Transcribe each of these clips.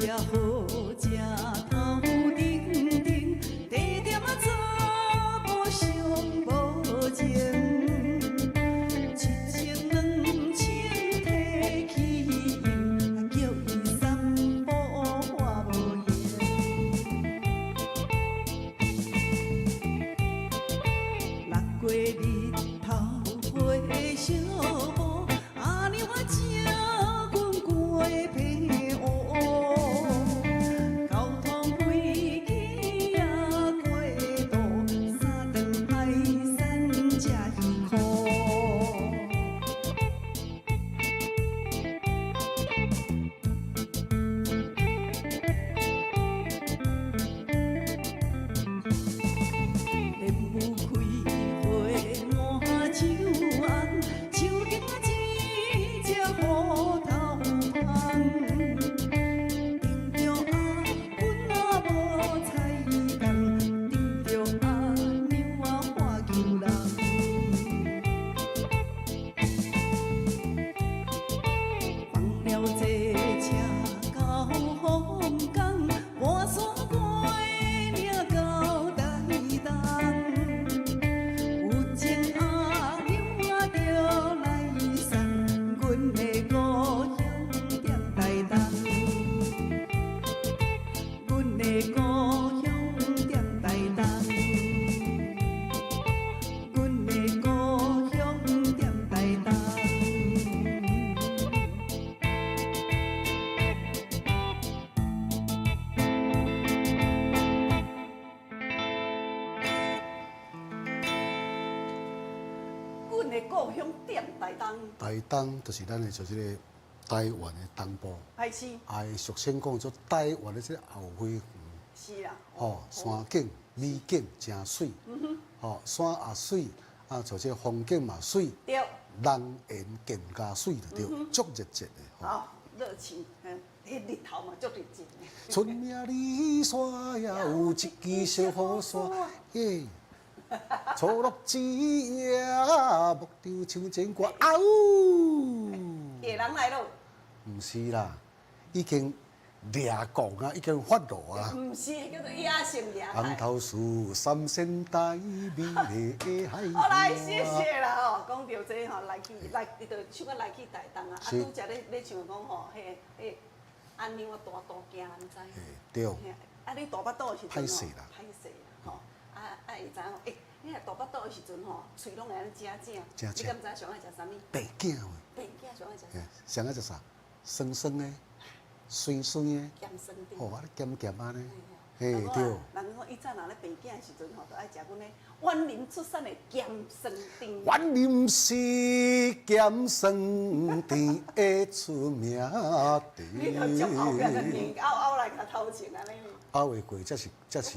只好食頭頂頂，地點仔查某上無情，一千兩千提去用，叫伊三步看無閒。六月日頭花相報，阿娘啊請阮過平湖。交通飛機也過渡，三頓海產食魚箍。蓮霧開花滿樹紅，樹頂仔一隻虎頭蜂。頂著阿阮仔無彩工，頂著阿娘仔看求人。放了這車到鳳岡，跋山過嶺到台東。有情阿娘仔著來送，阮的故鄉踮台東。阮的故鄉踮台東。阮的故鄉踮台東。阮的故鄉踮台東。台東就是咱的，就是這個台灣的東部，啊，俗稱講做台灣的這個後花園。吼，山景美景誠媠，吼，山也媠，啊，像這個風景嘛媠，人緣更加媠就對，足熱情的。好，熱情，彼日頭嘛足熱情的。春暝里山也有一支小雨傘，耶！錯落一夜，牧場唱情歌，嗷！野人來咯。毋是啦，已經掠狂啊，已經發怒啊。毋是，叫做野性掠。紅頭樹，三仙台，美麗的海。好來，謝謝啦吼，講著這吼，來去來，伊就唱甲來去台東啊。啊，拄才咧咧唱講吼，彼個彼個阿娘啊，大肚驚人知。對。啊，你大腹肚的時陣吼，歹勢啦。歹勢啦，吼。啊啊，會知影吼？欸，你若大腹肚的時陣吼，喙攏會按呢正正。你敢知上愛食啥物？白餅的。白餅上愛食啥？上愛食啥？酸酸的，酸酸的。鹹酸甜。吼，啊，鹹鹹按呢。嘿，對。人講以前若咧白餅的時陣吼，都愛食阮的雲林出產的鹹酸甜。雲林是鹹酸甜的出名地。你著將後壁就硬拗拗來共頭前按呢。拗會過，才是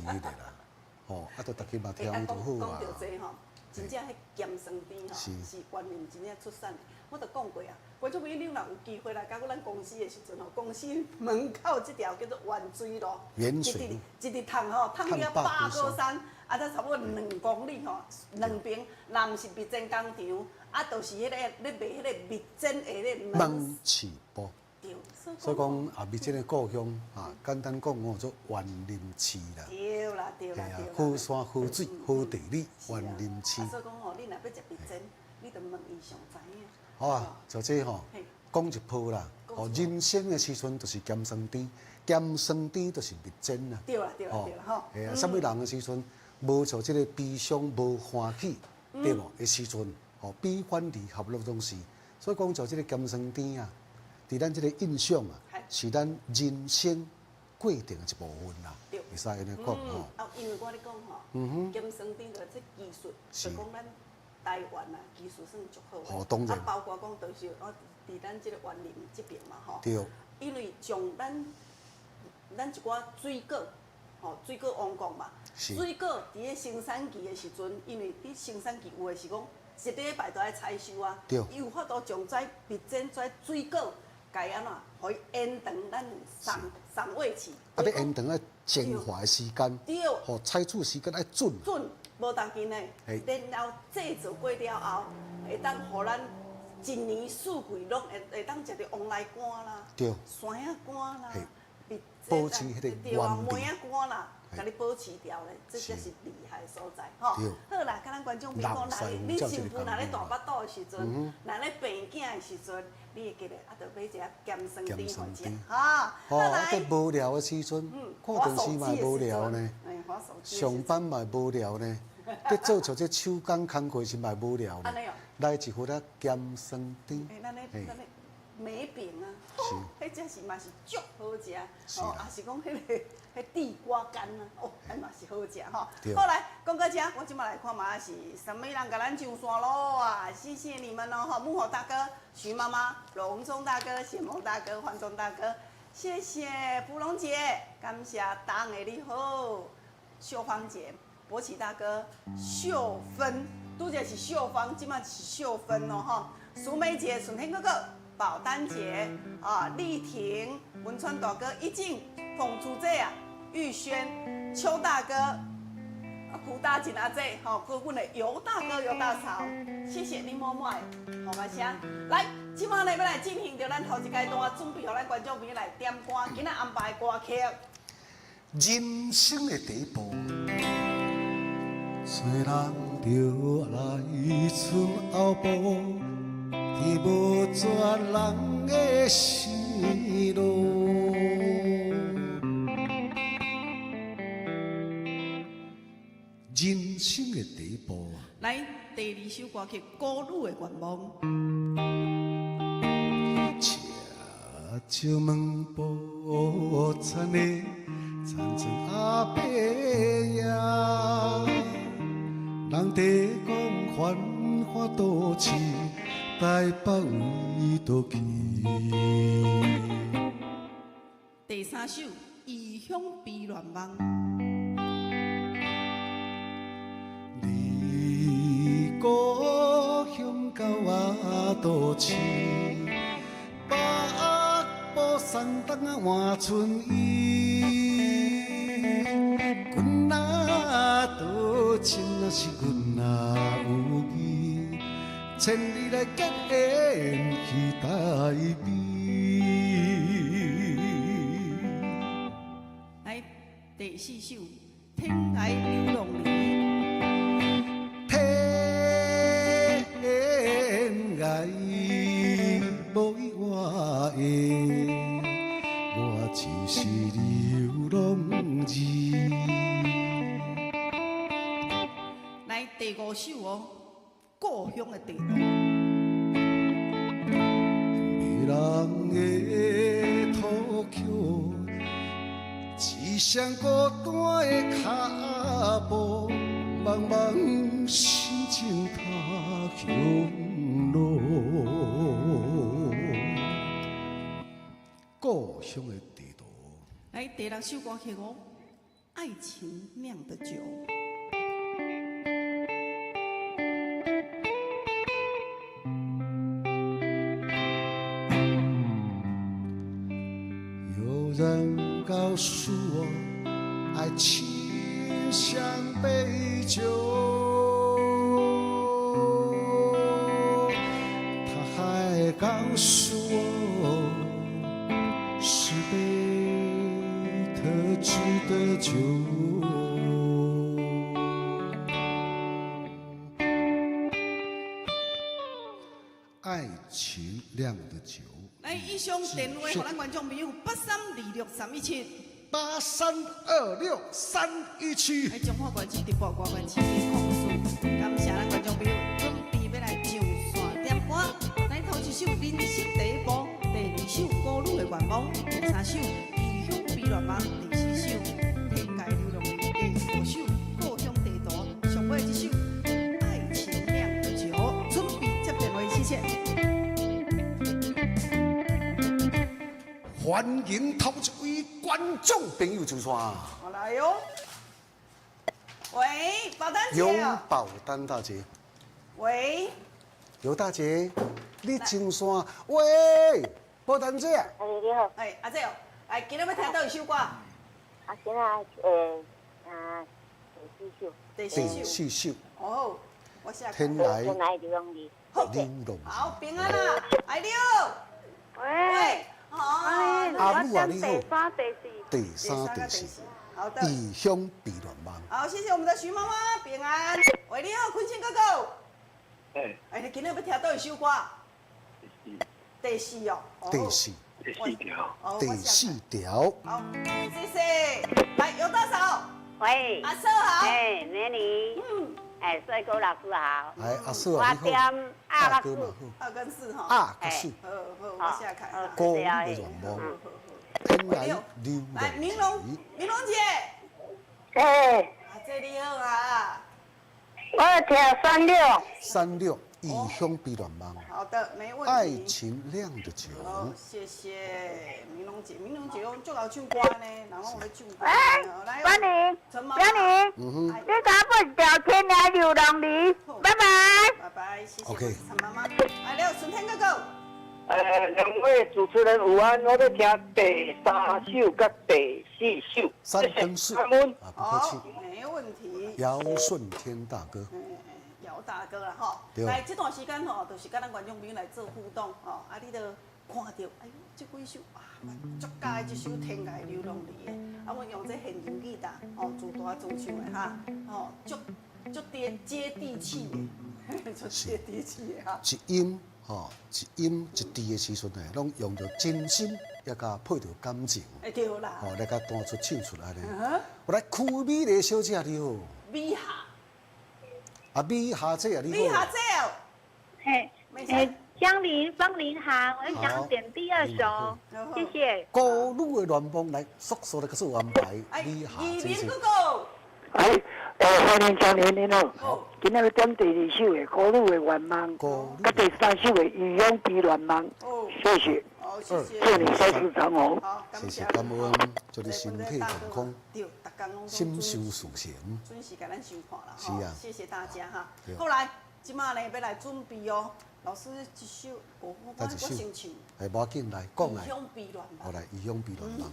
彼個啦。吼，啊，著逐家嘛聽就好啊。講著這吼，真正彼鹹酸甜吼，是雲林真正出產的。我著講過啊，觀眾朋友，你若有機會來到咱公司的時陣吼，公司門口這條叫做原水路，原水路，一直淌吼，淌了八哥山，啊，才差不多2公里吼，兩邊若毋是蜜煎工廠，啊，就是彼個咧賣彼個蜜煎的咧門市部。對，所以講啊，蜜煎的故鄉啊，簡單講哦，做雲林市啦。對啦，對啦，對啦。好山好水好地理，雲林市。所以講吼，你若欲食蜜煎，你著問伊上知影。好啊，就這吼，講一鋪啦。哦，人生的時陣就是鹹酸甜，鹹酸甜就是蜜煎啦。對啦，對啦，對啦，吼。嘿啊，啥物人的時陣，無像這個悲傷無歡喜，對無？的時陣，吼，悲歡離合攏總是。所以講，就這個鹹酸甜啊。佇咱這個印象啊，是咱人生過程的一部分啦，會使按呢講吼。啊，因為我咧講吼，鹹酸甜的這技術，就講咱台灣啊，技術算足好的。哦，當然。啊，包括講就是我佇咱這個雲林這邊嘛吼。因為將咱一寡水果，吼，水果王國嘛，水果佇咧生產期的時陣，因為佇生產期有的是講一禮拜都愛採收啊，伊有法度將這蜜煎這水果。共伊按怎，予伊延長咱賞味期。啊，欲延長愛蒸發的時間，予採取時間愛準。準，無當緊的。然後製造過了後，會當予咱一年四季攏會當食著旺來瓜啦，山仔瓜啦，蜜保持彼個對啊，原味梅仔乾啦，共你保持牢咧，這才是厲害的所在吼。好啦，佮咱觀眾朋友講，若你新婦若咧大腹肚的時陣，若咧病囝的時陣，你會記得啊，著買一个鹹酸甜予食，哈。吼，啊，佇無聊的時陣，看電視嘛無聊呢，上班嘛無聊呢，佇做像這手工工課時嘛無聊呢，來一份仔鹹酸甜。梅餅啊，彼只是嘛是足好食，哦，也是講彼个彼地瓜乾啊，哦，彼嘛是好食吼。好來，講到遮，我這馬來看嘛是啥物人共咱上線囉啊？謝謝你們哦，吼，木火大哥、徐媽媽、龍中大哥、顯夢大哥、黃忠大哥，謝謝芙蓉姐，感謝大愛你好，秀芳姐、博奇大哥、秀芬，拄才是秀芳，這馬是秀芬哦，吼，淑梅姐、順天哥哥。保丹姐啊，麗婷、文川大哥、一靜、鳳珠姐啊，玉軒、邱大哥、胡大錦阿姐，吼，閣阮的尤大哥、尤大嫂，謝謝你滿滿的好聲。來，這馬呢欲來進行著咱頭一階段，準備予咱觀眾朋友來點歌，今仔安排的歌曲。人生的第一步，做人著愛賰後步。天無絕人的生路，人生的第一步。來，第二首歌曲《孤女的願望》。赤石門埔田的田庄阿伯呀，人在講繁華都市。台北為倒去。第三首《異鄉悲戀夢》。離故鄉到我都市，北部山東仔換春衣。阮若多情，若是阮若有義。千里來結緣去台北。來，第四首《天涯流浪兒》。天涯無我的，我只是流浪兒。來，第五首哦。故鄉的地圖。迷人的土橋，一双孤单的跤步，茫茫心情他乡路。故鄉的地圖。來，第六首歌曲哦，《愛情釀的酒》。有人告訴我，愛情像杯酒。他還告訴我，是杯特製的酒。愛情釀的酒。來，以上電話予咱觀眾朋友8326317， 8326317。來，彰化縣市直播外縣市控訴，感謝咱觀眾朋友準備欲來上線點歌。來，頭一首《人生第一步》，第二首《孤女的願望》，第三首《異鄉悲戀夢》，第四首《天涯流浪兒》，第五首《故鄉地圖》，上尾這首《愛情釀的酒》。準備接電話，謝謝。歡迎頭一位觀眾朋友上線。我來喲。喂，保丹姐。永保丹大姐。喂。尤大姐，你上線？喂，保丹姐。哎，你好。哎，阿姐哦，哎，今日欲聽佗一首歌？啊，今仔第四首。第四首。第四首。哦，我寫。天涯天涯流浪兒。好，平安啊，愛你哦。喂。哦，阿母啊，你好。第三、第四。第三、第四。好的。異鄉避難夢。好，謝謝我們的徐媽媽，平安。喂，你好，坤慶哥哥。哎。哎，你今日欲聽佗一首歌？第四哦。第四。第四條。第四條。好，謝謝。來，尤大嫂。喂。阿嫂好。哎，美女。嗯。哎，帥哥老師好。哎，阿嫂啊，你好。我點二個四。二跟四哈。二跟四。好好，我下開。孤女的願望，天來流來，明龍，明龍姐。哎。阿姐你好啊。我聽三六。三六。異鄉悲戀夢。好的，沒問題。愛情釀的酒。好，謝謝明龍姐，明龍姐講足𠢕唱歌呢，人攏有咧唱歌。哎，歡迎，歡迎，你敢不條天來流浪兒？拜拜。拜拜，謝謝。 OK。陳媽媽，來了，順天哥哥。兩位主持人午安，我欲聽第三首佮第四首。三跟四。啊，不客氣。沒問題。姚順天大哥。姚大哥啦吼，來這段時間吼，就是佮咱觀眾朋友來做互動吼。啊，你著看著，哎喲，這幾首啊，足佮意這首《天涯流浪兒》的。啊，阮用這現場吉他吼，自彈自唱的哈，吼，足足接接地氣的，足接地氣的哈。一音吼，一音一字的時陣呢，攏用著真心，也佮配著感情。欸對啦。吼，來共彈出唱出來咧。我來邱美麗小姐你好。美霞。啊，美霞姐啊，你好。美霞姐哦。嘿，欸，江林、方林涵，我想點第二首，謝謝。孤女的願望來，速速來閣做安排。美霞姐姐。哥哥。哎，歡迎江林，你好。今仔欲點第二首的《孤女的願望》，佮第三首的《異鄉悲戀夢》。謝謝。好，謝謝。祝你收視長虹。好，謝謝感恩，祝你身體健康，心想事成。準時共咱收看啦，是啊，謝謝大家哈。好來，這馬呢欲來準備哦。老師這首，我我先唱。哎，無要緊，來講來。異鄉悲戀夢。好來，異鄉悲戀夢。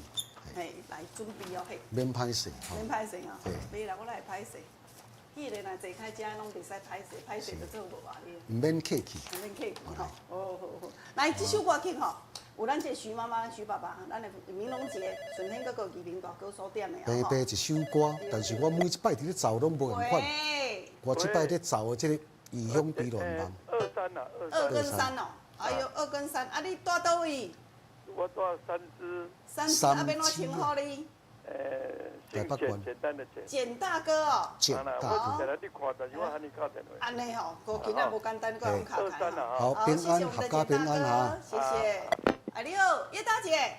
嘿，來準備哦，嘿。免歹勢，免歹勢啊。袂啦，我來會歹勢。既然來坐開遮，攏袂使歹勢，歹勢就做無啊你。毋免客氣。毋免客氣吼。哦，好好。來，這首歌曲吼，有咱這徐媽媽、徐爸爸，咱的明龍姐、順天哥哥、義平大哥所點的。白白一首歌，但是我每一擺佇咧奏攏無仝款。我這擺咧奏的這個異鄉悲戀夢。二三啊，二跟三哦，哎喲，二跟三，啊，你住佗位？我住三芝。三芝，啊，欲按怎稱呼你？姓簡，簡單的簡。簡大哥哦。簡大哥。你看，但是我喊你敲電話。按呢吼，閣今仔無簡單，閣用敲開。好，平安，闔家平安哈。謝謝。哎，你好，葉大姐。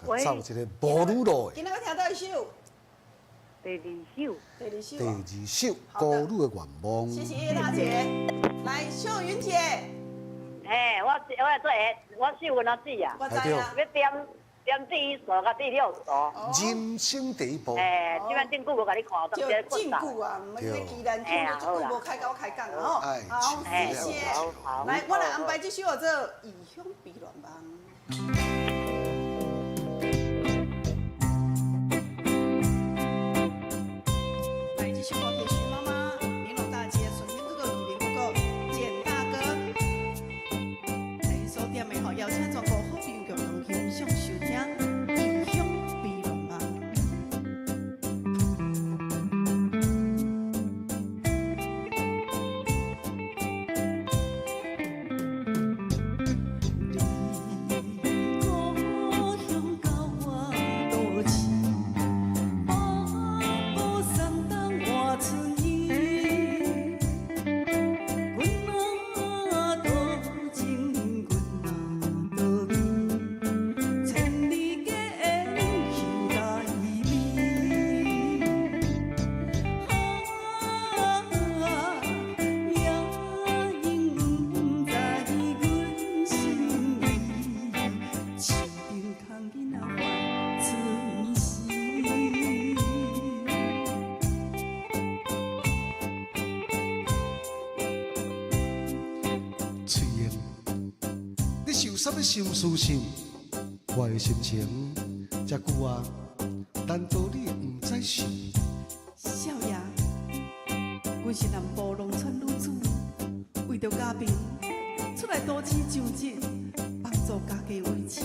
喂。奏一个無女路的。今仔欲聽佗一首？第二首。第二首。第二首，孤女的願望。謝謝葉大姐。來，秀雲姐。嘿，我我做我秀雲阿姊啊。我知啊。欲點。點第一首佮第六首。人生第一步。欸，這擺真久無共你看，對，真久啊，毋免去宜蘭，足久無開甲我開講啊吼。好，謝謝。來，我來安排這首叫做《異鄉悲戀夢》。來，這首歌給徐媽媽、明龍大姐、順天哥哥、義平哥哥、簡大哥。來，所點的吼，邀請全國好朋友共同欣賞收聽。啥物心事心？我的心情這久啊，難道你毋知是？少爺，阮是南部農村女子，為著家貧出來都市就職，幫助家計維持。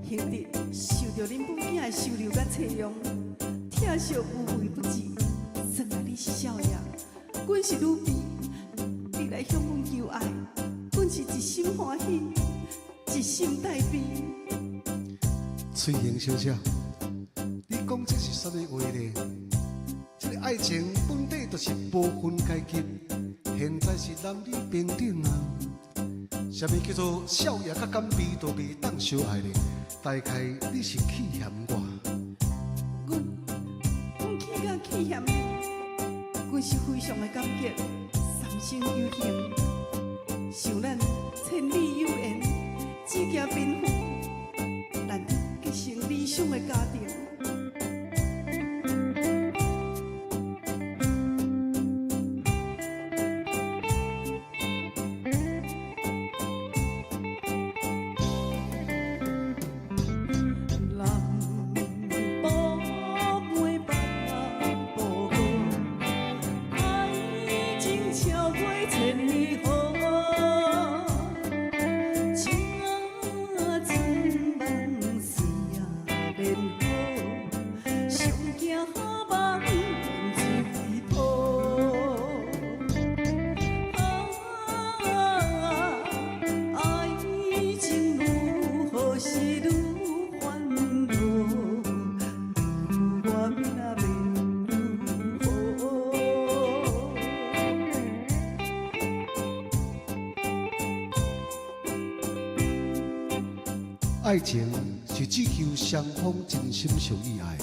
兄弟受著恁母囝的收留佮册用，疼惜无微不至。算来你是少爷，阮是女婢，你来向阮求爱，阮是一心欢喜，一心带悲。翠英小姐，你讲这是啥物话呢？这个爱情本底就是无分阶级，现在是男女平等啊！啥物叫做少爷佮干卑都袂当相爱呢？大概你是气嫌我。阮阮岂敢气嫌你？阮是非常的感激，三生有幸，想咱千里有缘，只行贫富，难得结成理想的家庭。南部袂北部好，爱情超过千里河。情啊春梦水啊莲荷，上惊梦变水泡。啊，爱情如何是愈烦恼，愈我变啊变愈好。爱情是只求双方真心相依爱，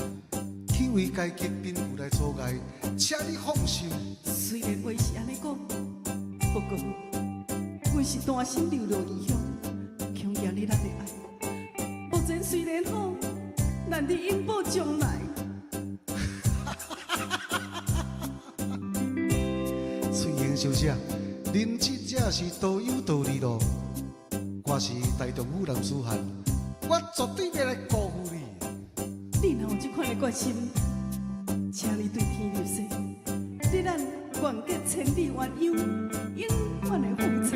岂为阶级贫富来阻碍？请你放心。虽然话是按呢讲，不过阮是单身流落异乡，恐惊你咱的爱。目前虽然好，难得永保将来。翠英小姐，恁这才是多有道理咯。我是大丈夫男子汉，我绝对袂来辜负你。你若有这款的决心，请你对天立誓，你咱愿结千里鸳鸯，永远的夫妻。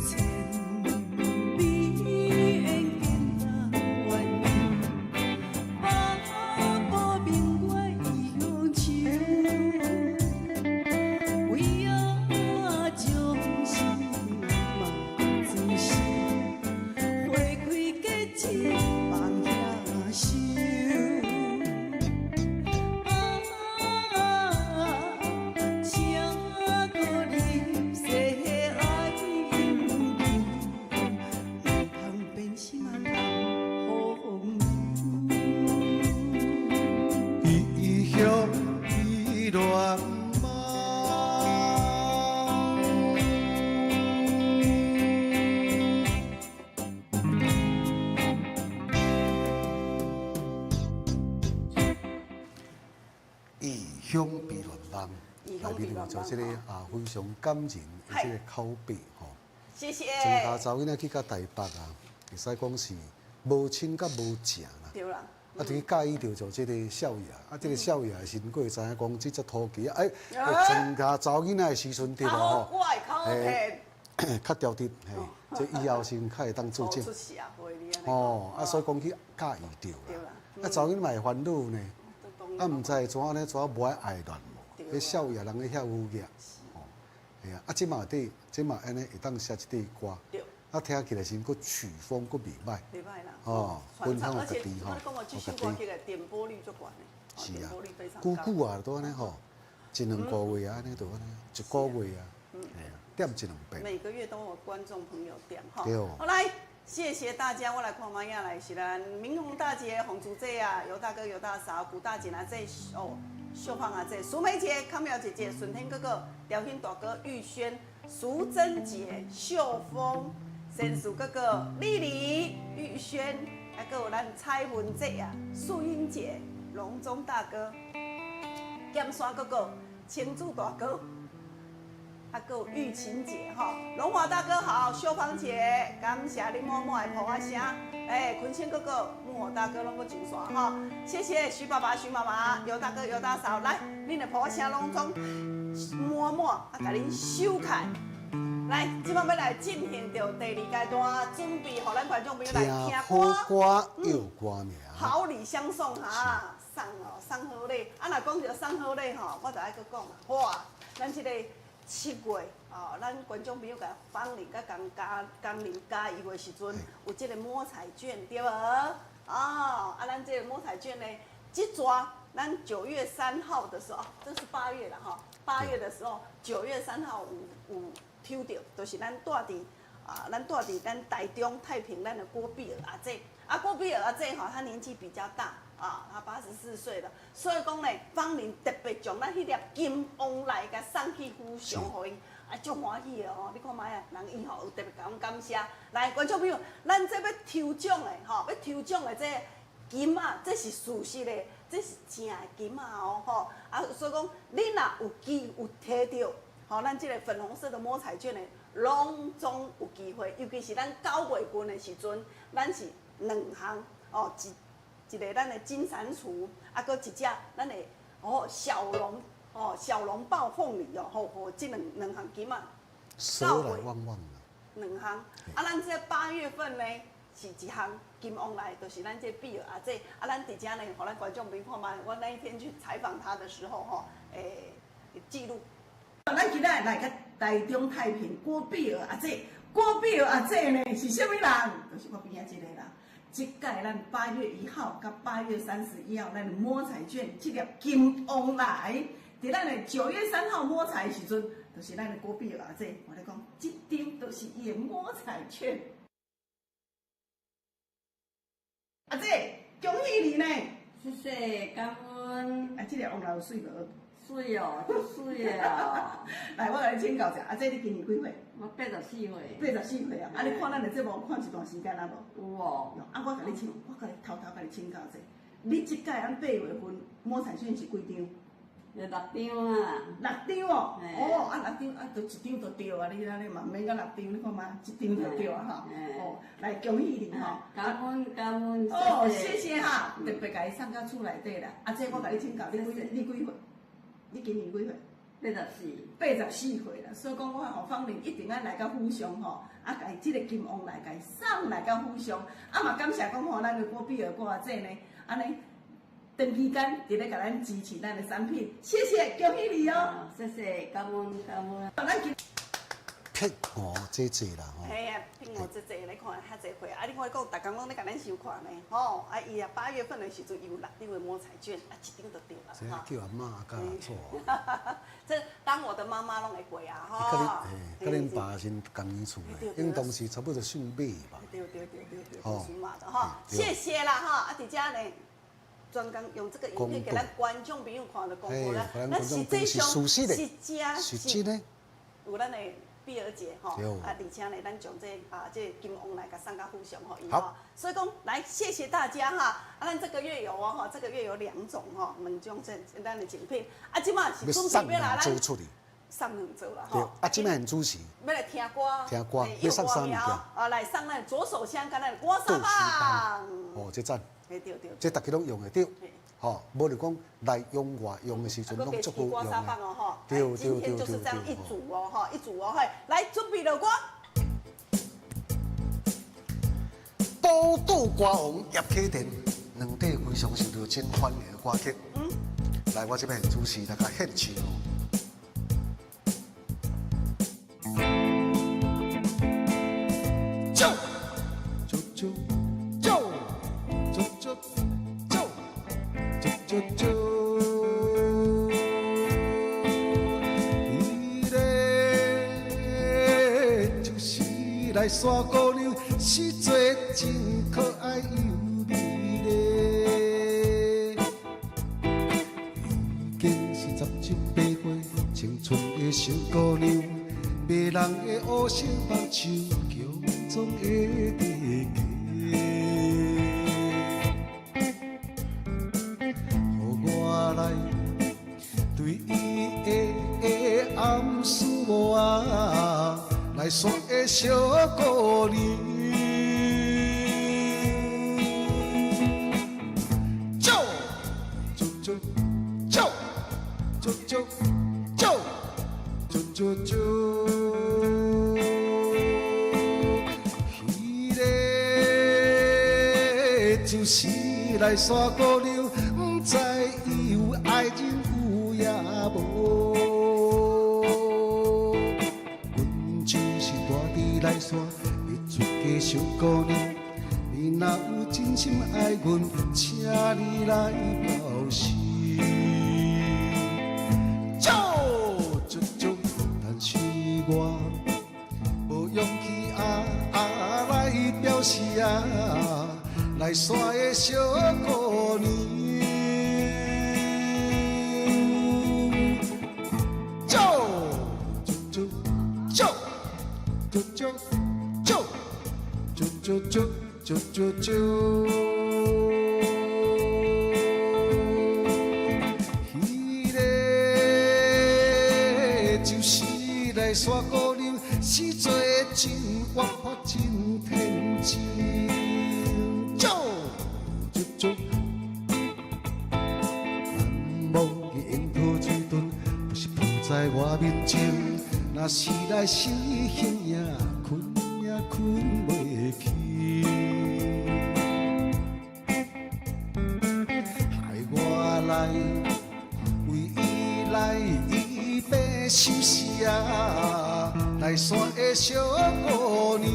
千里缘见人鸳鸯，北部明月异乡秋。为啊将心梦自心，花开结子放遐收。啊，请阁入世爱永久，毋通变心啊通风流。异乡悲恋梦。异乡悲恋梦，内面有做这个啊非常感人的这个口白吼。谢谢。庄跤查某囡仔去到台北啊，会使讲是无亲佮无情啦。对啦。啊，就去佮意著做这个少爷，啊，这个少爷的身过知影讲，这只土鸡，哎，庄跤查某囡仔的时阵对无吼？我会较好骗。较调直，嘿，这以后先较会当做证。出社会你哦，啊，所以讲去佮意著啦。啊，查某囡仔嘛会烦恼呢，啊，毋知会怎按呢，怎无爱爱恋无？彼少爷人咧遐有额，吼，嘿啊，啊，这嘛对，这嘛按呢会当写一块歌。啊，听起来是阁曲风阁袂歹。袂歹啦。哦，分享予家己吼。而且我讲这首歌曲的点播率足悬的。是啊。久久啊，都按呢吼，一两个月啊，按呢就按呢，一个月啊，嘿啊，点一两遍。每个月都有观众朋友点哈。对。好来，谢谢大家，我来看觅仔来是咱明宏大姐、洪珠姐啊，尤大哥、尤大嫂、古大姐啊，这哦，秀芳啊，这淑梅姐、康苗姐姐、顺天哥哥、调兴大哥、玉轩、淑珍姐、秀峰、仙树哥哥、丽丽、玉轩，还阁有咱彩文姐啊、素英姐、龙中大哥、剑山哥哥、青柱大哥。啊，阁有玉琴姐吼，龙华大哥好，秀芳姐，感谢你满满的抱仔声，哎，坤清哥哥、木偶大哥拢阁上线吼，谢谢徐爸爸、徐妈妈、尤大哥、尤大嫂，来，恁的抱仔声拢总满满，啊，共恁收起来，來，這擺欲來進行著第二階段，準備予咱觀眾朋友來聽聽好歌。歌，唱歌名。好禮相送哈，送哦，送好禮。啊，若講著送好禮吼，我就愛閣講啊。哇，咱這個7月哦，咱觀眾朋友共芳玲佮江嘉江玲加油的時陣，有這個摸彩券對無？哦，啊，咱這個摸彩券呢，這逝咱9月3號的時候，這是8月了哈。8月的時候，9月3號有抽著，就是咱蹛佇啊，咱蹛佇咱台中太平咱的郭碧兒阿姐，啊郭碧兒阿姐吼，她年紀比較大啊，她84歲了，所以講呢，芳玲特別將咱彼粒金旺來共送去府上，予伊啊足歡喜的吼，你看覓啊，人伊吼有特別共阮感謝。來，觀眾朋友，咱這欲抽獎的吼，欲抽獎的這金仔，這是事實的，這是正的金仔哦吼。啊，所以講，你若有機有提著，吼，咱這個粉紅色的摸彩券的，攏總有機會。尤其是咱9月份的時陣，咱是兩項哦，一一個咱的金蟾蜍，啊，閣一隻咱的哦小龍哦小龍爆鳳梨哦，吼吼，這兩項金仔。蛇來旺旺啦。兩項，啊，咱這8月份呢是一項金旺來，就是咱這碧兒阿姐，啊，咱佇遮呢，予咱觀眾朋友看覓，我那一天去採訪他的時候，吼，記錄。咱今仔日來到台中太平郭碧兒阿姐，郭碧兒阿姐呢是啥物人？就是我邊仔這個人。這屆咱8月1號佮8月31號，咱的摸彩券這粒金旺來，佇咱的9月3號摸彩的時陣，就是咱的郭碧兒阿姐，我咧講，這張就是伊的摸彩券。阿姐，恭喜你呢！謝謝，感恩。啊，這个旺來有媠無？媠哦，足媠的哦。來，我共你請教一下，阿姐你今年幾歲？我84歲。84歲啊！啊，你看咱的節目看一段時間啊無？有哦。啊，我共你請，我共你偷偷共你請教一下，你這屆咱8月份摸彩券是幾張？有六張啊。六張哦，哦，啊六張啊，就一張就對啊！你按呢嘛毋免到六張，你看覓，一張就對啊吼。哦，來恭喜你吼！感恩感恩。哦，謝謝哈，特別共伊送到厝內底啦。阿姐，我共你請教，你幾你幾歲？你今年幾歲？84。84歲啦，所以講我吼芳玲一定愛來到府上吼，啊，共伊這個金旺來共伊送來到府上，啊嘛感謝講吼，咱的郭碧兒郭阿姐呢，按呢。長期間佇咧共咱支持咱的產品，謝謝，恭喜你哦！謝謝，感恩感恩。咱今撇五這濟啦吼。嘿啊，撇五這濟，你看較濟歲啊！你看講，逐工攏咧共咱收看呢，吼！啊，伊啊8月份的時陣，伊有6張的摸彩券，啊，一張就對啦。這叫阿嬤阿甲阿祖。這當我的媽媽攏會過啊，吼。佮恁爸是仝年厝的，應當是差不多姓馬吧。對對對對對，屬馬的吼。謝謝啦，吼！啊，佇遮呢。專工用這個影片給咱觀眾朋友看的廣告啦，咱實際上是真是真的，有咱的碧兒姐吼，啊，而且呢，咱將這啊這金旺來共送到府上予伊吼，所以講來謝謝大家哈，啊，咱這個月有哦，吼，這個月有兩種吼，兩種這咱的獎品，啊，這馬是準備欲來咱送兩組啦吼，啊，這馬很主持，欲來聽歌，聽歌，欲送啥物件？啊，來送咱左手槍佮咱歌三棒，哦，這讚。對對，這逐家攏用會著，吼，無就講內用外用的時陣攏足好用的。對對對對對。今天就是這樣一組哦，吼，一組哦，嘿，來準備落歌。寶島歌王葉啟田，兩底非常受到真歡迎的歌曲。來，我這邊主持來共獻唱。来山姑娘是做真可愛又美麗，已經是17、18歲，青春的小姑娘，迷人的烏色目睭，強裝的地格，予我來對伊的暗示啊。來山的小姑娘，走，走走走，走走走，走走走。就是來山姑娘，毋知伊有愛人有也無。阮就是住佇來山，欲出嫁小姑娘。你若有真心愛阮，請你來表示。祝祝祝，但是我無勇氣啊啊來表示啊，來山的小姑娘。祝祝祝祝祝祝祝祝祝祝祝，彼个就是來山姑娘，是做真活潑真天真。祝祝祝，難忘的櫻桃嘴唇，不是浮在我面前，若是來想伊形影，睏也睏袂去。害我來為伊來伊爬首詩啊，來山的小姑娘。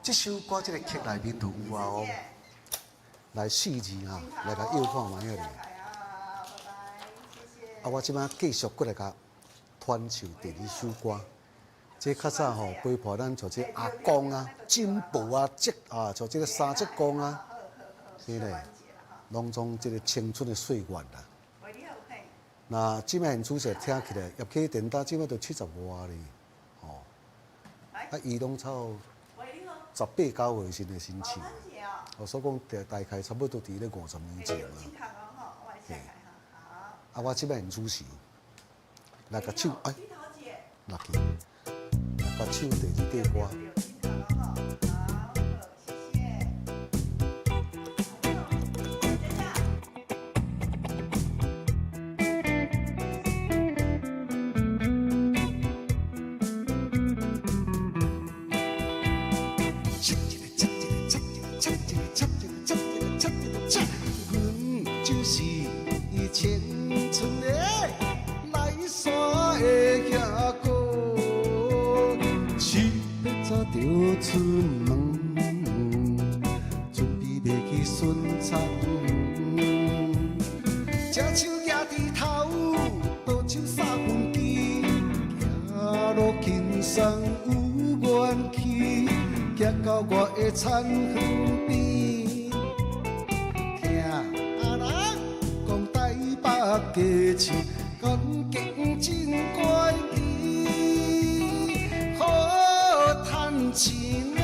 這首歌這个曲內面就有啊哦，來四字啊，來共搖看覓仔咧。啊，我這擺繼續閣來共傳授第二首歌。這較早吼陪伴咱像這阿公啊、金寶啊、叔啊，像這个三叔公啊，是咧，攏總這个青春的歲月啦。那這擺現主席聽起來，葉啟電打這擺都70外咧，吼。啊，伊攏差18、19歲時的心情，我所講大概差不多佇咧50年前啊。啊，我這擺現主持，來共唱，哎，落去，來共唱第二塊歌。出門，準備欲去巡查。正手舉佇頭，倒手三分機，行路輕鬆有元氣，行到我的田園邊。聽人講台北街市環境真怪異，好趁錢呢。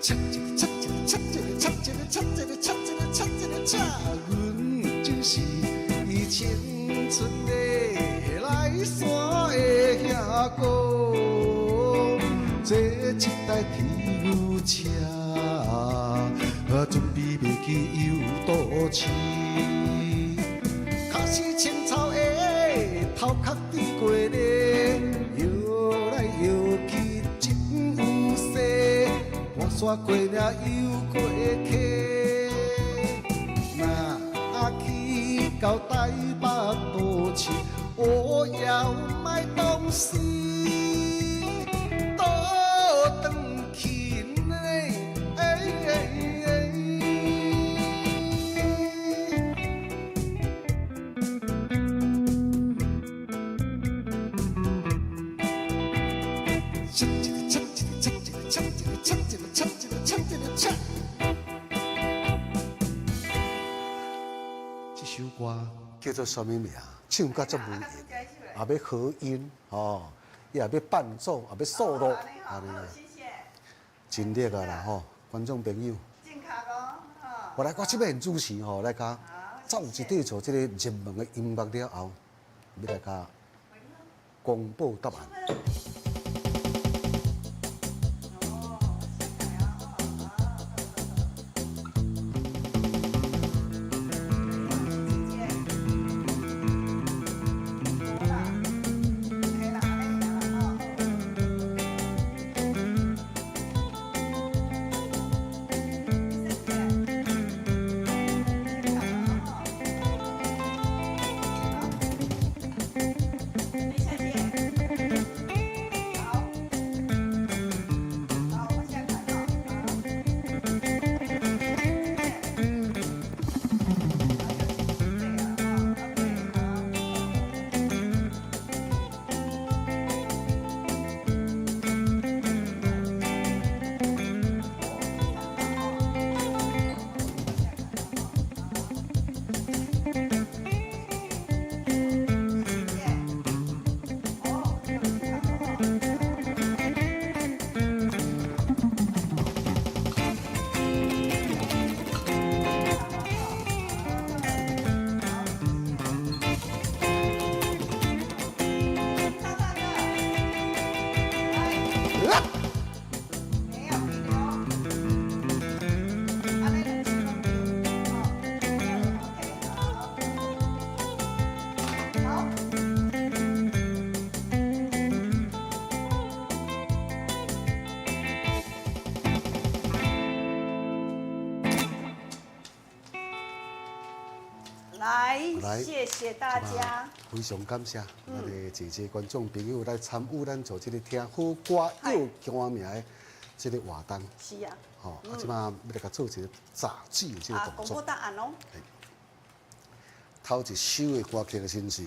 切一个切一个切一个切一个切一个切一个切一个切，阮就是青春的来山的兄哥，坐一台铁牛车，准备欲去游都市。跤是青草的，头壳猪过咧，摇来摇去真有势，半山过岭又过溪，若去到台北都市，我要买东西，倒转去呢。切一个切一个切一个切一个切一个切一个切一个切。这首歌叫做啥物名？唱甲足无闲，也欲和音吼，伊也欲伴奏，也欲 solo，按呢，真叻啊啦吼！觀眾朋友，我來，我這擺主持吼，來共走一塊做這個熱門的音樂了後，欲來共公布答案。來，謝謝大家。非常感謝咱的姐姐觀眾朋友來參與咱做這個聽好歌又歌名的這個活動。是啊。吼，啊，這馬欲來共做一個雜誌的這個動作。公布答案哦。頭一首的歌曲的先是，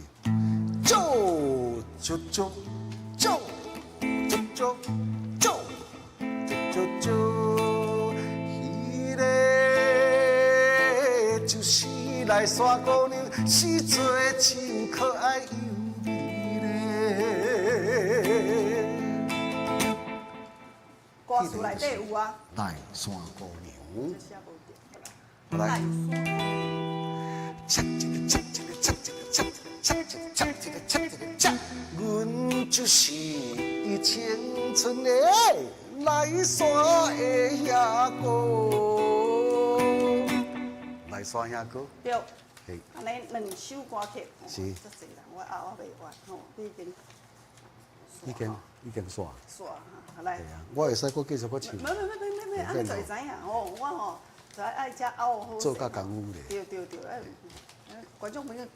做做做做做做做做，彼个就是内山姑娘，是做真可爱又美丽。歌词内底有啊。内山姑娘。来。切一个切一个切一个切切一个切一个切一个切，阮就是伫青春的内山的兄哥，内山兄哥。对。按呢两首歌曲。是。足济人，我拗我袂完吼，你已经。已经已经煞。煞哈，来。对啊，我会使阁继续阁唱。没没没没没，按呢就会知影吼，我吼就爱食拗好。做甲功夫咧。对对对，哎，观众朋友，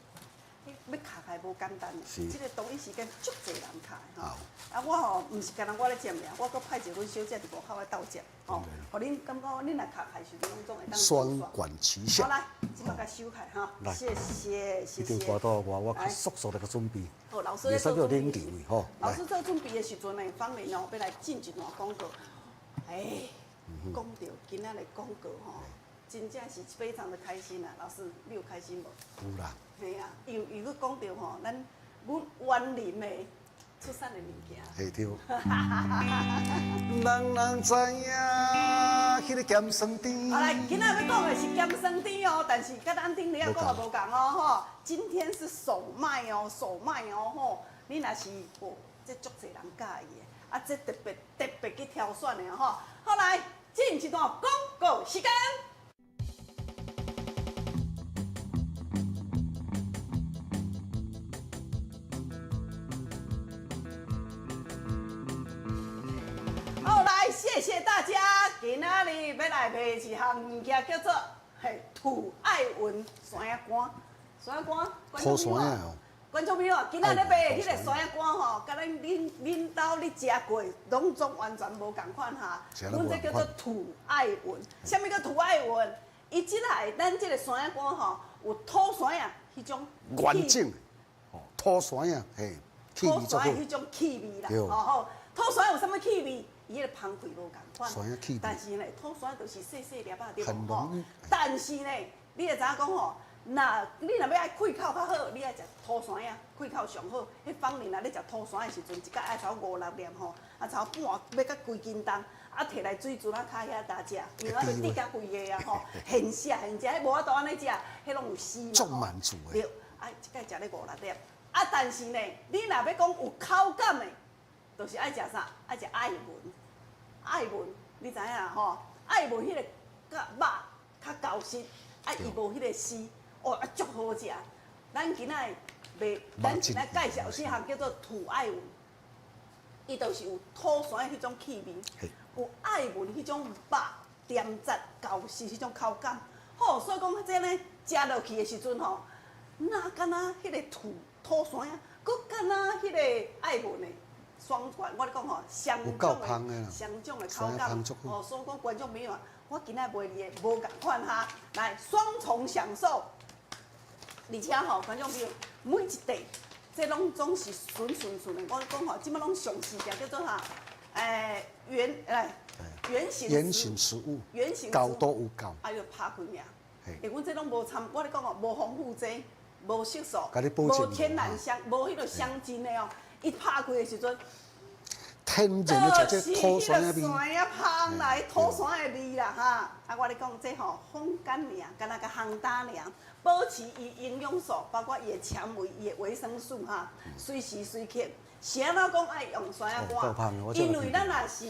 欲卡开无简单，这个同一时间足济人卡的吼。啊，我吼毋是干焦我咧接尔，我阁派一个阮小姐伫外口咧斗接，吼，予恁感觉恁若卡开时阵拢总会当。双管齐下。好来，这马共收开哈。谢谢谢谢。这张歌到我，我较速速来个准备。好，老师咧做准备。吼。老师做准备的时阵呢，芳玲哦，欲来进一段广告。哎，讲到今仔日广告吼。真正是非常的开心啊！老师，你有开心无？有啦。嘿啊，又又阁讲著吼，咱阮员林的出产的物件。嘿对。人人知影彼个咸酸甜。好来，今仔欲讲的是咸酸甜哦，但是佮咱顶日仔讲的无仝哦吼。今天是首卖哦，首卖哦吼。你若是哦，这足济人佮意的，啊，这特别特别去挑选的吼。好来，进一段广告时间。好，来，谢谢大家。今仔日欲来卖一项物件，叫做嘿土爱文山仔干。山仔干，土山仔哦。观众朋友，今仔日卖的彼个山仔干吼，佮咱恁恁兜咧食过，拢总完全无仝款哈。阮这叫做土爱文，啥物叫土爱文？伊这个咱这个山仔干吼，有土山仔彼种完整，哦，土山仔嘿，土山仔彼种气味啦，吼吼，土山仔有啥物气味？伊彼个芳气无仝款，但是呢，土山就是细细粒仔对无吼？但是呢，你会知影讲吼，若你若欲爱开口较好，你爱食土山仔，开口上好。彼芳玲若咧食土山的时阵，一摆爱差五六粒吼，啊差半欲甲规斤重，啊提来水船仔跤遐焦食，因为啊欲滴甲规个啊吼，现食现食，彼无法度按呢食，彼拢有丝嘛。足满足的。对，啊一摆食咧五六粒，啊但是呢，你若欲讲有口感的，就是爱食啥？爱食爱文。爱文，你知影吼？爱文彼个甲肉较厚实，啊伊无彼个丝，哦啊足好食。咱今仔卖，咱今仔介绍这项叫做土爱文，伊就是有土山的彼种气味，有爱文彼种肉甜质厚实彼种口感。好，所以讲这呢，食落去的时阵吼，若敢若彼个土土山仔，阁敢若彼个爱文的。双管，我咧讲吼，双种的，双种的口感，哦，所以讲观众朋友啊，我今仔卖你的无仝款哈，来双重享受，而且吼，观众朋友，每一块，这拢总是纯纯纯的。我讲吼，这马拢上市叫做啥？圆来圆形圆形食物，圆形高度有够，哎哟，拍开尔，欸，阮这拢无掺，我咧讲哦，无防腐剂，无色素，无天然香，无彼个香精的哦。伊拍开的时阵，天然的这土山仔味，山仔芳来土山的味啦哈！啊，我咧讲这吼风干尔，敢若共烘干尔，保持伊营养素，包括伊的纤维、伊的维生素哈，随时随刻。是按怎讲爱用山仔干？因为咱若是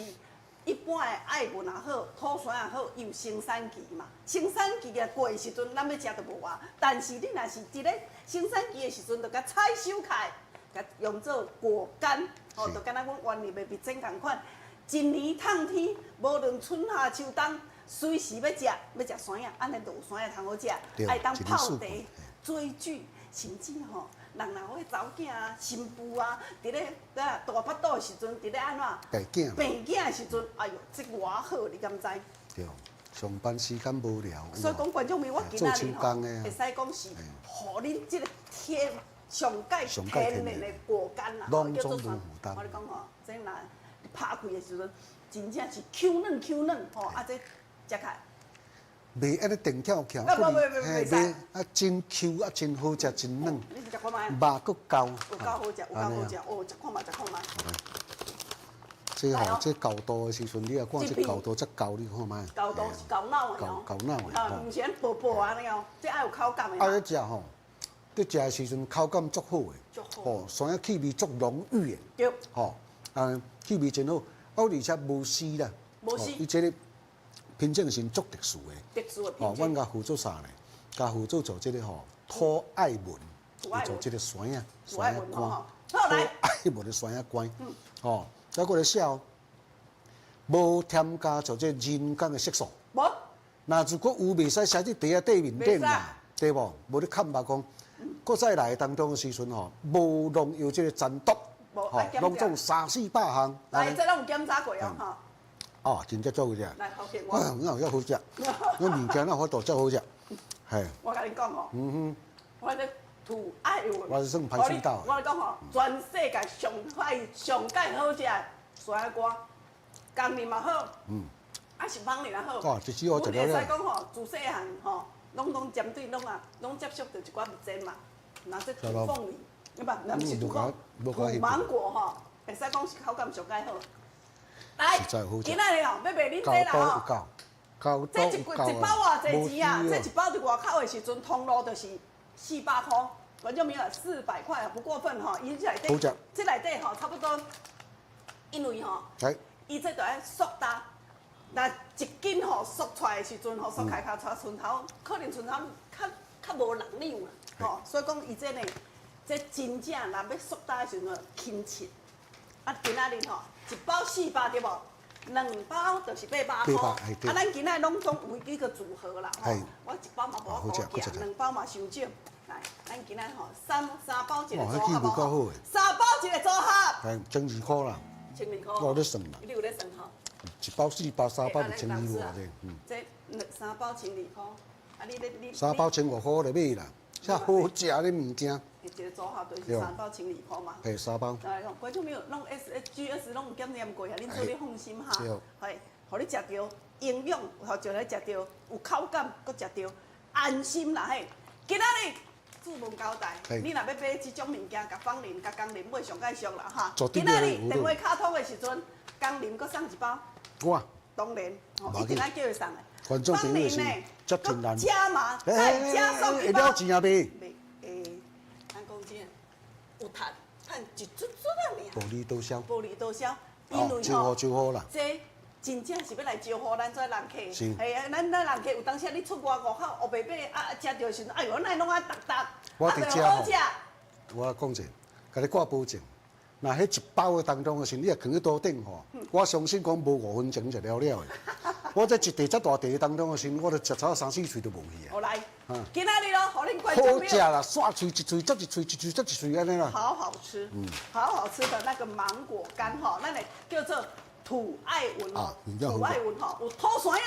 一般的爱文也好，土山也好，伊有生产期嘛。生产期的过的时阵，咱欲食就无啊。但是你若是伫咧生产期的时阵，就共采收起来。共用做果干，吼，就敢若阮员林的蜜餞仝款，一年透天，无论春夏秋冬，随时欲食，欲食山仔，按呢落山仔通好食，爱当泡茶，追劇，甚至吼，人若有彼查某囝啊、新婦啊，佇咧啊大腹肚的時陣，佇咧按怎？病囝。病囝的時陣，哎喲，這偌好，你敢知？對，上班時間無聊。所以講，觀眾朋友，我今仔日吼，會使講是，予恁這個天上蓋天然的果乾啦，攏總無負擔。我咧講吼，這若拍開的時陣，真正是 Q 軟 Q 軟吼，啊這食起來。袂按呢定翘翘，嘿，啊真 Q 啊真好食，真軟。你食看覓？肉閣夠。有夠好食，有夠好食，哦，食看覓，食看覓。這吼，這厚度的時陣，你若看這厚度遮厚，你看覓？厚度是厚腦的哦。厚腦的。啊，毋是按薄薄按呢哦，這愛有口感的。啊，你食吼，你食的時陣口感足好的。足好。吼，山仔氣味足濃郁的。對。吼，啊，氣味真好，啊，而且無絲啦。無絲。伊這個品種是足特殊的。特殊的品種。吼，阮共輔助啥呢？共輔助做這個吼土愛文，做這個山仔山仔乾。土愛文的山仔乾。吼，再過來寫哦，無添加做這人工的色素。無。若如果有，袂使寫佇袋仔底面頂啦，對無？無你看目講，閣再來當中的時陣吼，無農藥這個殘毒，吼，攏總三四百項。來，這攏有檢查過哦，吼。哦，真正足好食。來，好食我。哪有遐好食？我物件哪有法度遮好食？嘿。我共你講哦。嗯哼。我咧土愛文。我是算歹水道。我咧講吼，全世界上歹上蓋好食的山仔乾，江林嘛好。嗯。啊是芳林也好。哇，這只我食了了。阮會使講吼，自細漢吼，攏總針對攏啊，攏接觸著一寡物質嘛。若這土鳳梨，不，那毋是土鳳，土芒果吼，會使講是口感上蓋好。來，今仔日哦，欲賣恁這啦吼。這一罐一包偌濟錢啊？這一包佇外口的時陣，通路就是400箍，觀眾朋友400塊啊，不過分吼。伊這內底，這內底吼差不多，因為吼，伊這著愛速焦，若一斤吼速出來的時陣吼，速開較出賰頭，可能賰頭較較無六兩啦，吼。所以講伊這呢，這真正若欲速焦的時陣輕切。啊，今仔日吼，一包400對無？兩包就是800箍。啊，咱今仔攏總有幾個組合啦。吼，我一包嘛無法度寄，兩包嘛傷少。來，咱今仔吼三包一個組合無？三包一個組合。係12箍啦。 12箍。我有咧算啦。你有咧算吼？一包400，三包就1200外這。嗯。這兩三包12箍，啊你咧你。三包1000外箍就買啦。遮好食的物件。一個組合就是三包12箍嘛。嘿，三包。來，觀眾朋友，攏 S G S 攏有檢驗過啊，恁做你放心哈。嘿，予你食著營養，予就來食著有口感，閣食著安心啦嘿。今仔日注文交代，你若欲買這種物件，共芳林、共江林買上蓋俗啦哈。今仔日電話敲通的時陣，江林閣送一包。哇！當然，一定愛叫伊送的。觀眾朋友是接困難，加碼再加送一包。會了錢啊未？未，咱講真，有趁，趁一撮撮仔爾。薄利多銷。薄利多銷，因為吼，招呼啦。這真正是欲來招呼咱這人客。是。嘿啊，咱咱人客有當時你出外戶口，烏白白啊，食著時陣，哎喲，哪會攏愛沓沓，我佇遮好食。我講者，共你掛保證。若彼一包的當中的時，你若囥佇桌頂吼，我相信講無5分鐘就了了的。我這一袋遮大袋當中的時，我都食超三四喙就無去啊。好來，今仔日咯，予恁觀眾好食啦，煞喙一喙接一喙，一喙接一喙按呢啦。好好吃，好好吃的那個芒果乾吼，咱會叫做土愛文吼，土愛文吼，有土山仔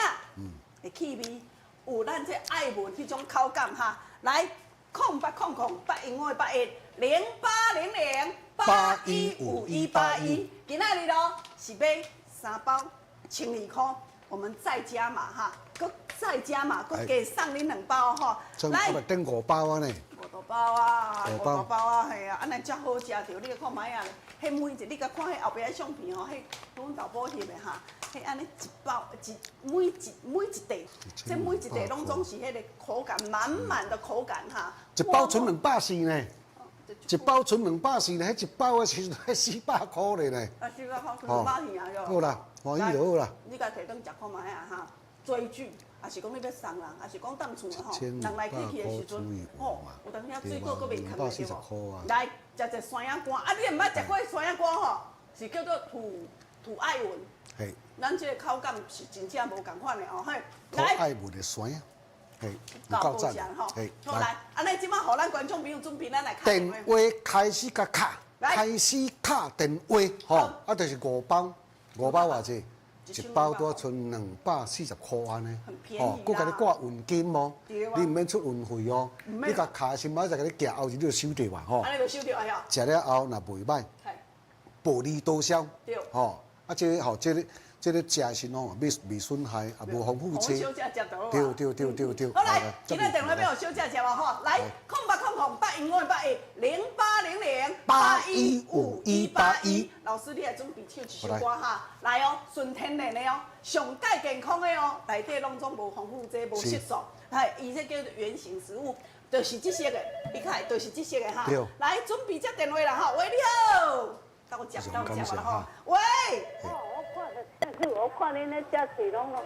的氣味，有咱這愛文彼種口感哈。來，0800810581 0800 815181，今仔日咯是買三包12箍，我們再加碼哈，閣再加碼，閣加送恁兩包吼。來，等五包啊呢？五大包啊，五大包啊，嘿啊，按呢才好食著。你看覓啊？彼每一，你共看彼後壁相片吼，彼阮豆母翕的哈，彼按呢一包一每一每一袋，這每一袋攏總是彼個口感滿滿的口感哈。一包賰240呢。一包賰240呢，彼一包的時陣400箍咧呢。啊，400箍，240啊，好啦，歡喜就好啦。你共提轉食看覓啊哈，追劇，抑是講你欲送人，抑是講當厝的吼，人來去去的時陣，吼，有當時水果閣袂囥的對無？來，食一山仔乾，啊，你毋捌食過山仔乾吼，是叫做土愛文。嘿。咱這個口感是真正無仝款的哦，嘿。土愛文的山仔。嘿，有够赞，嘿，好来，按呢这摆予咱观众朋友准备，咱来电话开始共敲，开始敲电话，吼，啊，就是五包，五包偌济，一包拄仔賰240箍按呢，吼，阁共你挂运金哦，你毋免出运费哦，你共敲先摆再共你寄后日你就收著嘛，吼，按呢就收著哎哟，食了后若袂䆀，薄利多销，吼，啊，这个吼，这个。这个食时吼，未未损害，也无防腐剂。对对对对对。好来，今仔电话欲予小姐接啊吼，来，0800 0800 0815 181。老师，你来准备唱一首歌哈，来哦，纯天然的哦，上盖健康的哦，内底拢总无防腐剂，无色素，嘿，伊这叫做原型食物，就是这些个，你看，就是这些个哈。来，准备接电话啦哈，喂，你好，到接到接啦吼，喂。我看恁咧食喙拢拢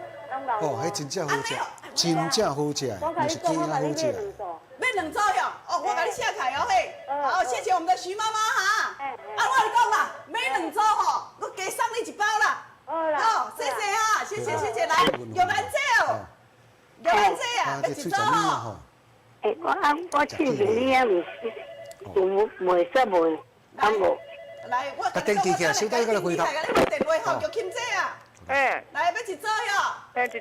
流。哦，彼真正好食，真正好食，毋是鸡仔好食。买两组哟，哦，我共你写起来哦嘿。好，谢谢我们的徐妈妈哈。啊，我共你讲啦，买两组吼，我加送你一包啦。好，谢谢哈，谢谢谢谢，来，玉兰姐哦，玉兰姐啊，欲一组吼。欸，我啊，我试试你遐毋是，有袂说袂，啊无。来，我甲登记起来，小等下来回答。来，你回电话吼，叫金姐啊。欸。来，欲一组哟。欸，一组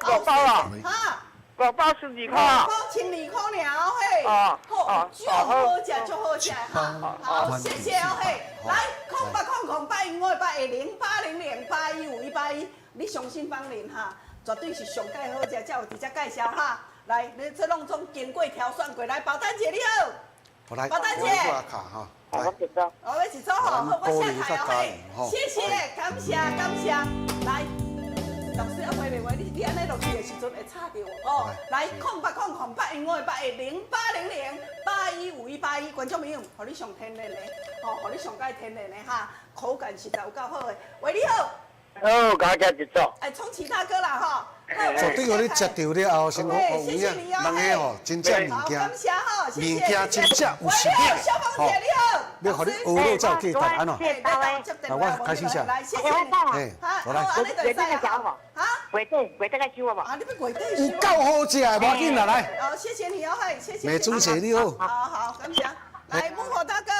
五包啊。哈。五包12箍。五包12箍尔嘿。哦。好，足好食，足好食哈。好，谢谢哦嘿。来，0800 0800 0800 815181，你相信芳玲哈，绝对是上盖好食，才有伫遮介绍哈。来，你这拢总经过挑选过来，宝丹姐你好。好来，宝丹姐。卡哈。来，我欲一组吼，好，我写开哦嘿，谢谢，感谢感谢，来，老师啊，回电话，你你按呢落去的时阵会吵著哦。来，0800 8158 0800 815181，观众朋友，予你上天然的，吼，予你上盖天然的哈，口感实在有够好的。喂，你好。好，共我食一组。哎，聪奇大哥啦，吼。绝对予你食著了后，先讲哦，有影，人个吼，真正物件，物件真正有实力，吼。欲予你学了才有价值，按怎？来，我开始写。来，谢谢。嘿，好来。月底来收无？哈？月底月底来收无？啊，你欲月底收？有够好食的，无要紧啦，来。好，谢谢你哦，嘿，谢谢。美珠姐你好。好好，感谢。来，木火大哥。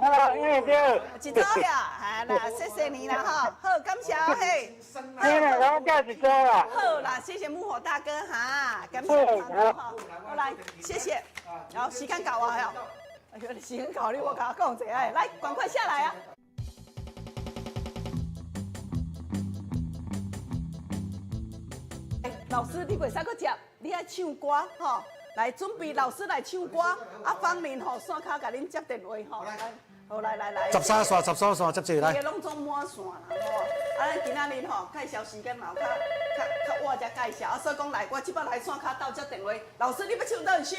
好，对。一组呀，好啦，谢谢你啦，哈，好，感谢嘿。对啦，我叫一组啦。好啦，谢谢木火大哥哈，感谢好，好来，谢谢。好，时间到啊，哟，哎呦，时间到你，我共我讲一下，来，赶快下来啊。老师，你袂使阁接，你爱唱歌吼。来准备，老师来唱歌，啊，芳玲吼线跤共恁接电话吼，来，好来来来。 13线，13线接这个来。伊拢总满线啦吼，啊，咱今仔日吼介绍时间嘛有较较较晚才介绍，啊，所以讲来，我这摆来线跤斗接电话。老师，你欲唱佗一首？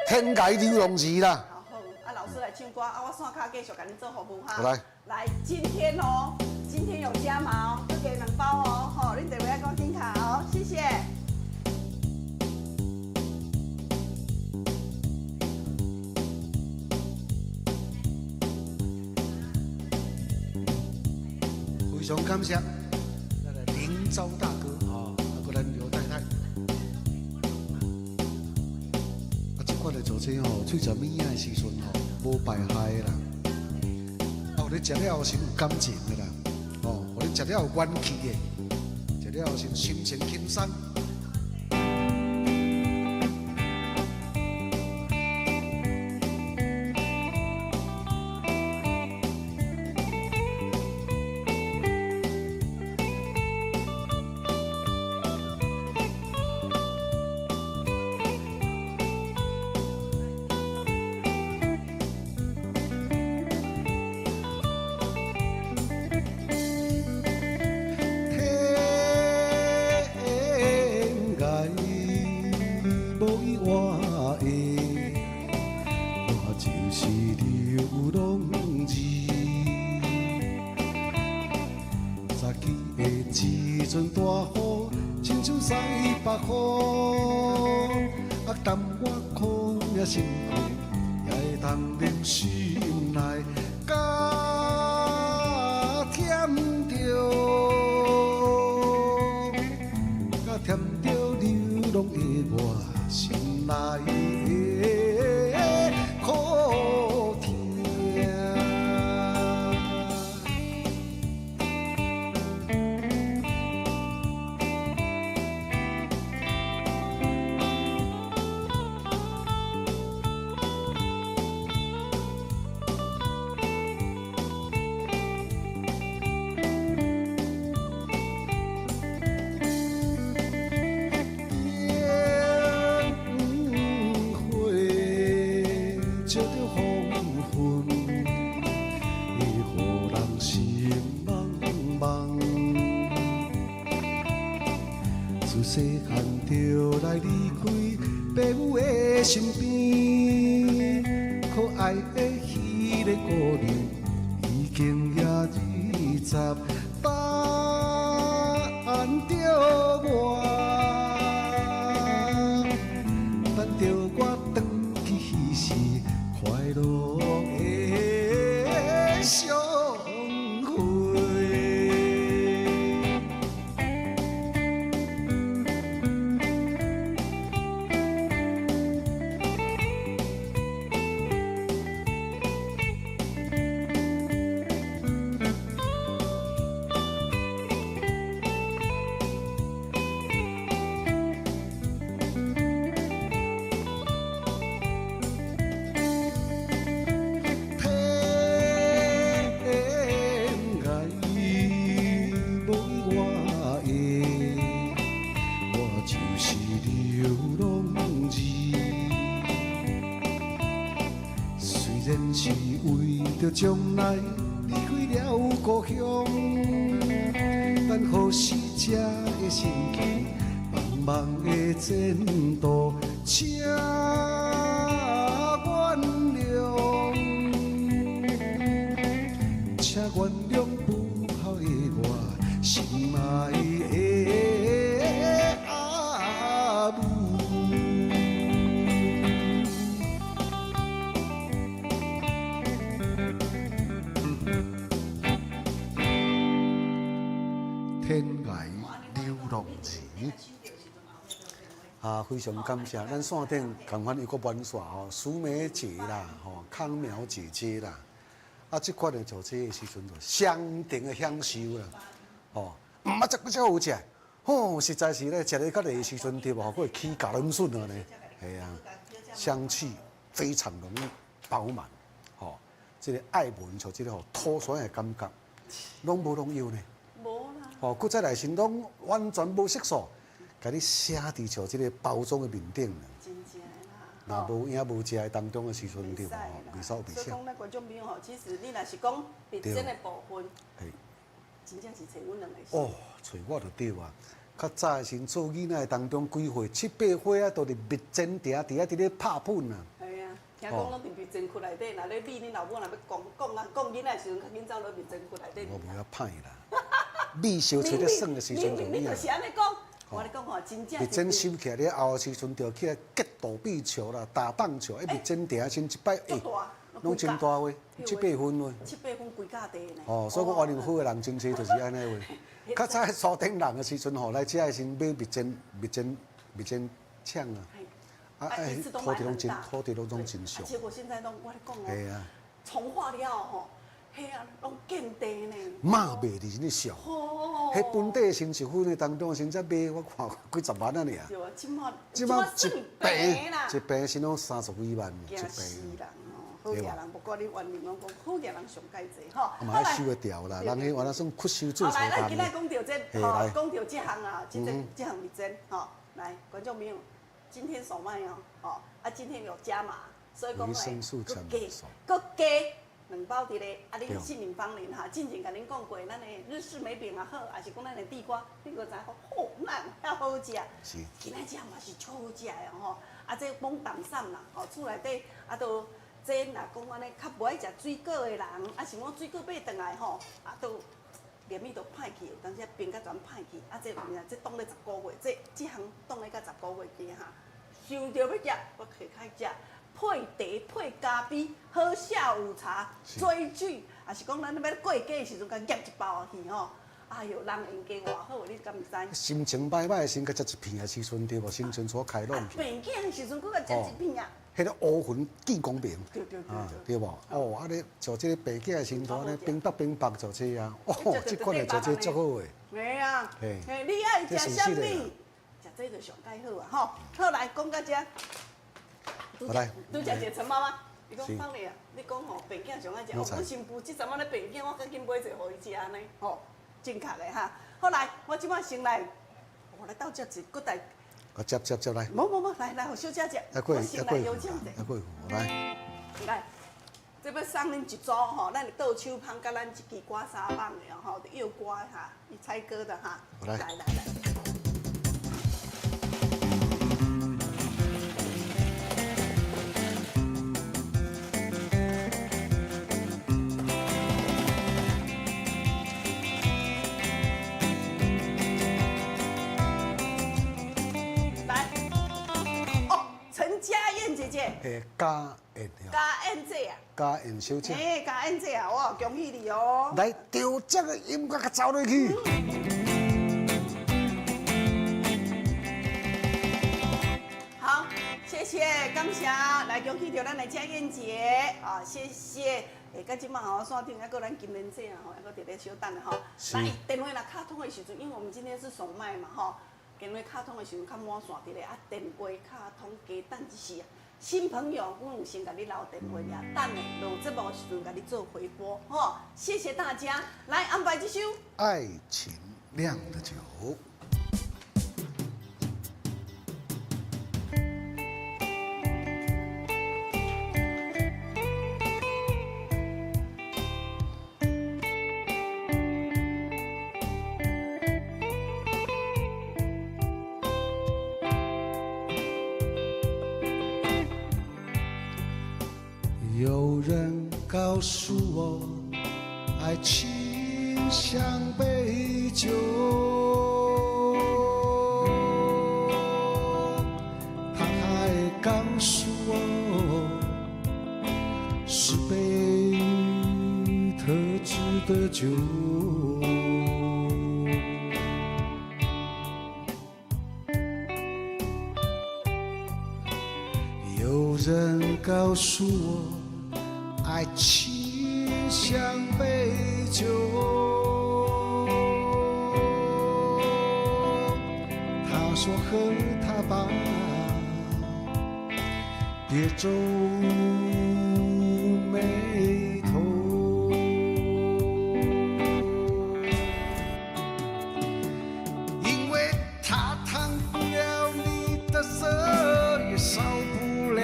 天涯流浪儿啦。好好，啊，老师来唱歌，啊，我线跤继续共恁做服务哈。来。来，今天哦，今天有加码哦，阁加两包哦，吼，恁电话爱赶紧敲哦，谢谢。非常感谢咱的林昭大哥吼，啊，阁咱刘太太。啊，这款的做这吼，喙食物仔的时阵吼，无排害的啦。啊，予你食了后是有感情的啦，吼，予你食了有元气的，食了后是心情轻松。自细汉就来离开爸母的身边，可爱的彼个姑娘已经也20等著我，等著我转去彼时快乐的相会。天涯无我的，我就是流浪儿。虽然是为著将来离开了故乡，但何时才会成去茫茫的前途，请原谅，请原谅不孝的我，心爱的阿母。天涯流浪儿。啊，非常感谢咱线顶仝款又阁玩耍吼，苏梅姐啦，吼，康苗姐姐啦，啊，这款的做这个时阵就相当的享受啦，吼，毋捌食过遮好食，吼，实在是咧，食咧较热的时阵对无，阁会起甲冷笋啊呢，系啊，香气非常浓郁饱满，吼，这个爱闻像这个吼土酸的感觉，拢无农药呢。无啦。吼，阁再来是拢完全无色素，共你写伫像这个包装的面顶啦。真正的啦。若无影无食的当中的时阵，对无？袂少袂所以讲，咱观众朋友吼，其实你若是讲蜜煎的部分，真正是揣阮两个。哦，揣我就对啊。较早的时阵做囡仔的当中，几岁七八岁啊，都伫蜜煎埕伫遐伫咧拍喷啊。系啊，听讲拢伫蜜煎窟内底，若咧米恁老母若欲讲讲啊，讲囡仔的时阵，较紧走落蜜煎窟内底。我袂晓歹啦，米烧揣咧耍的时阵就你就是按呢讲，我咧讲吼，真正。蜜煎收起来了后的时阵，就起来结杜比球啦、打棒球，蜜煎埕先一摆，欸，拢真大话，七八分话。七八分规甲地呢。哦，所以讲越南好的人真济就是按呢话。较早苏顶人的时阵吼，来遮的时阵买蜜煎、蜜煎、蜜煎厂啊，啊哎，土地拢真，土地拢总真俗。结果现在拢我咧讲哦，从化了吼，彼啊拢见地呢。马卖伫真俗，彼本地新媳妇呢当中，先才买我看几十万啊尔。对啊，这马这马一坪一坪先拢30几万，一坪。好额人，不管你原林拢讲好额人上盖济吼。嘛爱收会调啦，人彼原来算屈收做好来，咱今仔讲著这，吼，讲著这项啊，这这项蜜煎，吼，来，观众朋友，今天首卖哦，吼，啊，今天有加码，所以讲咧，阁加，阁加两包伫咧，啊，恁杏林芳林哈，进前共恁讲过，咱的日式梅饼也好，也是讲咱的地瓜，你阁知影讲，吼，咱遐好食，是，今仔这嘛是足好食的吼，啊，这讲淡散啦，吼，厝内底啊都。这若讲按呢，较无爱食水果的人，啊，想讲水果买转来吼，啊，都连米都歹去，有当时冰甲全歹去，啊，这毋是，这冻咧10个月，这这项冻咧到10个月去哈，想著欲食，我摕开食，配茶配咖啡，好下午茶，追剧，也是讲咱欲过节的时阵，共夹一包去吼。哎哟，人缘加偌好，你敢毋知？心情歹歹的时，佮食一片的时阵，对无？心情所开朗去。病囝的时阵，阁共食一片啊。彼个乌云见光明，对对对对无？哦，啊，你像这个白囝的时阵，按呢冰北冰北就这啊，哦，这款的就这足好的。嘿啊，嘿，你爱食啥物？食这就上盖好啊！吼，好来讲到遮。来，拄才一个陈妈妈，伊讲芳丽啊，你讲吼白囝上爱食，阮新妇这阵仔咧白囝，我赶紧买一个予伊食按呢，吼，正确的哈。好来，我这摆先来，我来斗接一个来。啊，接接接来。无无无，来来，予小姐食。我先来邀请者。啊，过来。来，这欲送恁一组吼，咱的倒手芳佮咱这支刮痧棒的吼，药刮哈，伊采割的哈。来来来。嘉燕，嘉燕姐啊，嘉燕小姐，欸，嘉燕姐啊，哇，恭喜你哦！來，著這个音樂，共走落去。好，謝謝，感謝，來恭喜著咱的嘉燕姐啊，謝謝。欸，佮這馬吼線頂猶閣咱金蓮姐啊吼，猶閣佇咧小等吼。來，電話若敲通的時陣，因為我們今天是送麥嘛吼，電話敲通的時陣較滿線佇咧，啊，電話敲通加等一時啊。新朋友，阮有先共你留電話爾，等下落節目的時陣共你做回撥吼。謝謝大家，來安排這首《愛情釀的酒》。有人告訴我，愛情像杯酒，他還告訴我，是杯特製的酒。有人告訴我，愛情像杯酒，他說喝它吧，別皺眉頭，因為它燙不了你的舌，也燒不了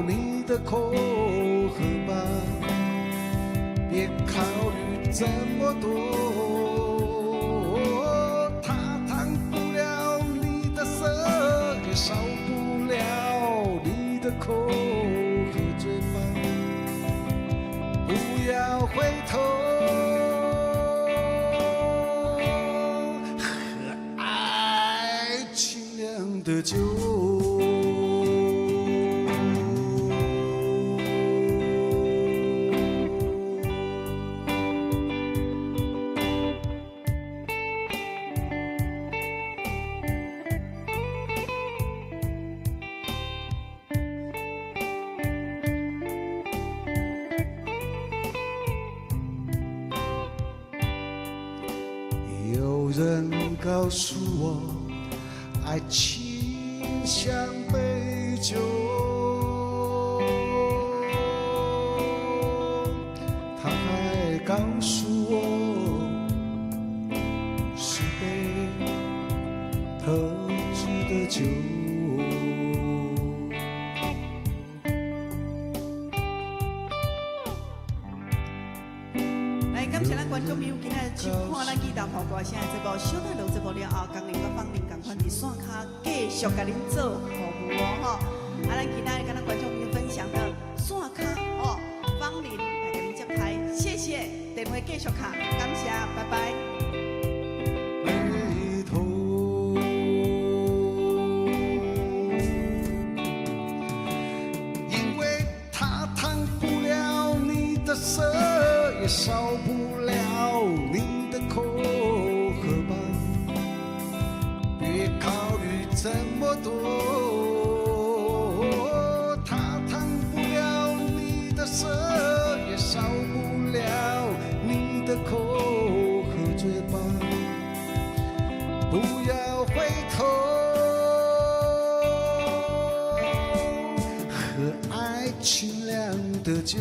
你的口。喝吧，別考慮這麼多，它燙不了你的舌，也燒不了你的口。喝醉吧，不要回頭，喝愛情釀的酒。有人告訴我，愛情像杯酒，他還告訴我，是杯特製的酒。來，感謝咱觀眾朋友今仔收看咱記大破歌聲的節目，小等落節目了後，江玲佮芳玲仝款佇線跤繼續共恁做服務哦吼。啊，咱今仔共咱觀眾朋友分享的線跤哦，芳玲來共恁接台，謝謝，電話繼續敲，感謝，拜拜。眉頭，因為它燙不了你的舌，也燒不了你的口。喝吧，別考慮這麼多，它燙不了你的舌，也燒不了你的口。喝醉吧，不要回頭，喝愛情釀的酒。